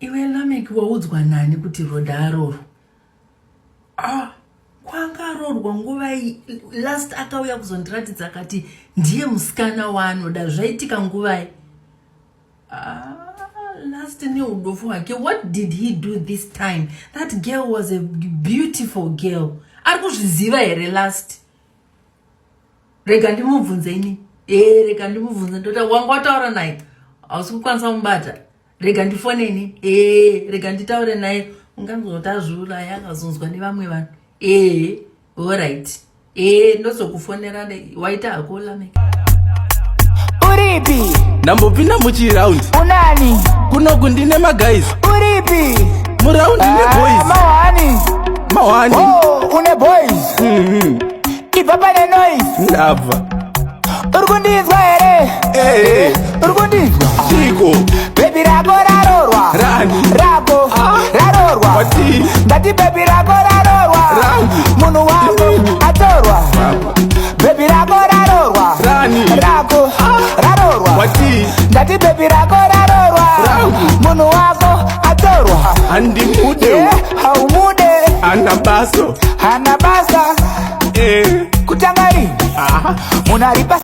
Iwe Lamek, waudzwa nani kuti Roda arorwa? Ah, kwanga arorwa nguvai? Last akauya kuzondiratidza akati ndiye musikana waanoda. Zvaitika nguvai? Ah, Last neudofu hwake. What did he do this time? That girl was a beautiful girl. Ari kuzviziva here Last? Rega ndimubvunze ini. E, rega ndimubvunze. Ndota wanga wataura naye, hausi kukwanisa kumubata. Rega ndifoneni. E, rega nditaure naye. Unganzoti azviuraya, akazonzwa nevamwe vanhu. E, alright, e, ndozokufonera. Waita hako, Lamek. Uripi? Ndambopinda muchiround. Unani? Kunoku ndine maguys. Uripi? Muround neboys. Mawani. Mawani. Oh, une boys. Ibva pane noise. Ndabva. Uri kundinzwa here? Eh. Uri kundinzwa? Chiko? Baby rako rarorwa. Rani? Rako rarorwa. Wati? Ndati baby rako rarorwa. Rangu. Munhu wako Inini. atorwa. Papa. Baby rako rarorwa. Rani? Rako rarorwa. Wati? Ndati baby rako rarorwa. Rangu. Munhu wako atorwa. Handimude. Yeah, haumude. Ana baso. Hana basa. Eh. Kutanga rini? Aha. Munhu ari.